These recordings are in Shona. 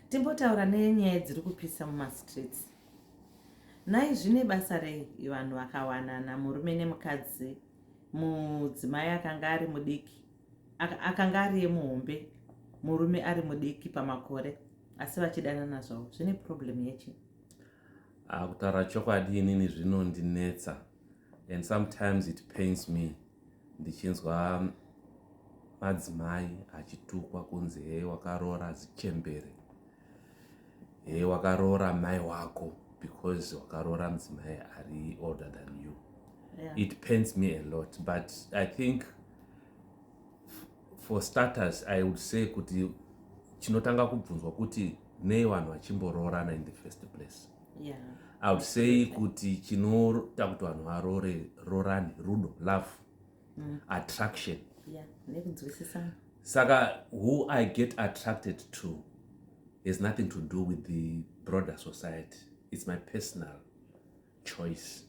Timbotaura nenyaya dziri kupisa mumastreets. Nhai, zvine basa rei vanhu vakawanana, murume nemukadzi, mudzimai akanga ari mudiki, akanga ari yemuhombe, murume ari mudiki pamakore, asi vachidanana zvavo? Zvine problem yechi? Ah, kutaura chokwadi, inini zvinondinetsa and sometimes it pains me ndichinzwa madzimai achitukwa kunzi, "Hei, wakaroora zichembere. Hei, wakaroora mai wako because wakaroora mudzimai ari older than you." It pains me a lot, but I think for starters I would say kuti chinotanga kubvunzwa kuti nei vanhu vachimboroorana in the first place. I would say kuti chinoita kuti vanhu varore rorane rudo, love, attraction. Yeah, nekunzwisisana. Saka who I get attracted to has nothing to do with the broader society. It's my personal choice.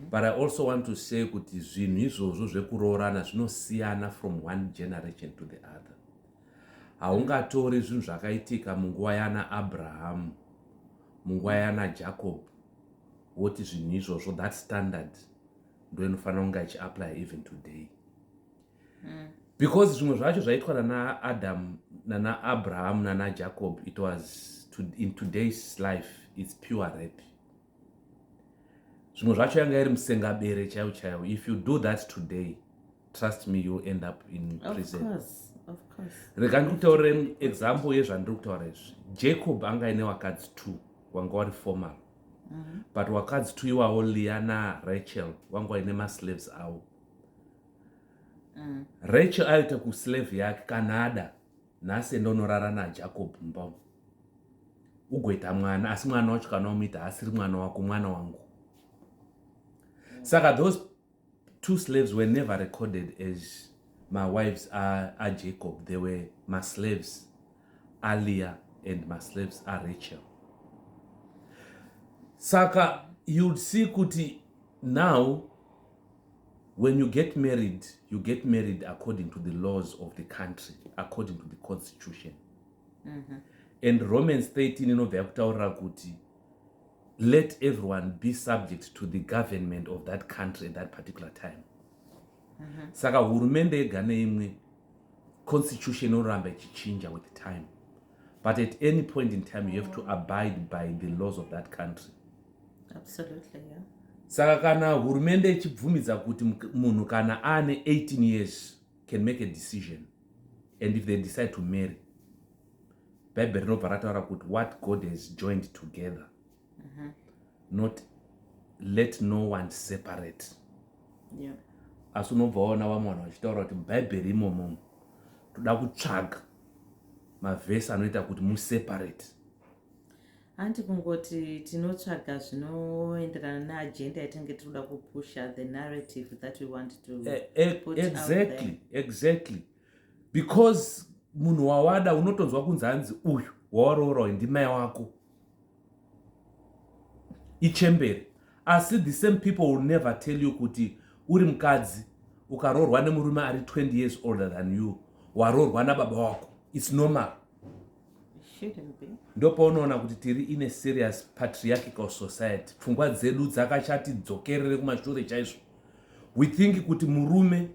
But I also want to say kuti zvinhu izvozvo zvekuroorana zvinosiyana from one generation to the other. Haungatori zvinhu zvakaitika munguva yana Abrahamu, munguva yana Jacob, woti zvinhu izvozvo, that standard ndo inofanira kunge ichiapply even today, because zvimwe zvacho zvaitwa nana Adam, nana Abraham, nana Jacob, it was in today's life it's pure rape. Zvimwe zvacho yanga iri musengabere chaiwo chaiwo. If you do that today, trust me, you'll end up in Of prison. course, of course. Rega ndikutaurire example yezvandiri kutaura izvi. Jacob anga aine vakadzi two wanga wari formal, but vakadzi two iwavo, Leah naRachel, wanga waine maslaves avo. Rachel aita kuslave yake, "Kana ada nhasi endonorara naJacob mumba umu, ugoita mwana, asi mwana wacho kana wamuita haasiri mwana wako, mwana wangu." Saka those two slaves were never recorded as mawives aJacob. They were maslaves aLeah and maslaves aRachel. Saka you'd see kuti now when you get married, you get married according to the laws of the country, according to the constitution. And Romans 13 inobva yakutaurira kuti let everyone be subject to the government of that country at that particular time. Saka hurumende yega neimwe constitution inoramba ichichinja with time, but at any point in time you have to abide by the laws of that country. Absolutely, yeah. Saka kana hurumende ichibvumidza kuti munhu kana aane 18 years can make a decision, and if they decide to marry, Bhaibheri rinobva rataura kuti what God has joined together, not let no one separate. Asi unobva waona vamwe vanhu vachitaura kuti mubhaibheri imomo toda kutsvaga mavhesi anoita kuti museparate. Handi kungoti tinotsvaga zvinoenderana neagenda yatinenge tiri kuda kupusha, the narrative that we want to put out. Exactly, because munhu wawada unotonzwa kunzi hanzi uyu wawaroora ndimai wako, ichembere. Asi the same people will never tell you kuti uri mukadzi ukaroorwa nemurume ari 20 years older than you, waroorwa nababa wako. It's normal. It shouldn't be. Ndopaunoona kuti tiri in a serious patriarchal society. Pfungwa dzedu dzakachati dzokerere kumashure chaizvo. We think kuti murume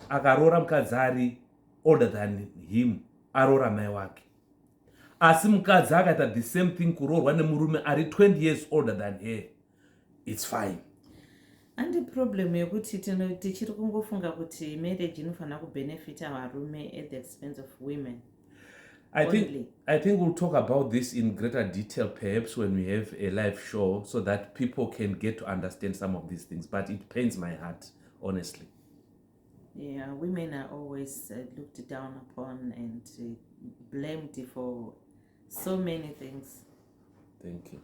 akaroora mukadzi ari older than him aroora mai wake, asi mukadzi akaita the same thing, kuroorwa nemurume ari 20 years older than her, it's fine. Handi problem yekuti tichiri kungofunga kuti marriage inofanira kubenefita varume at the expense of women only. I think we'll talk about this in greater detail perhaps when we have a live show so that people can get to understand some of these things. But it pains my heart, honestly. Yeah, women are always looked down upon and blamed for so many things. Thank you.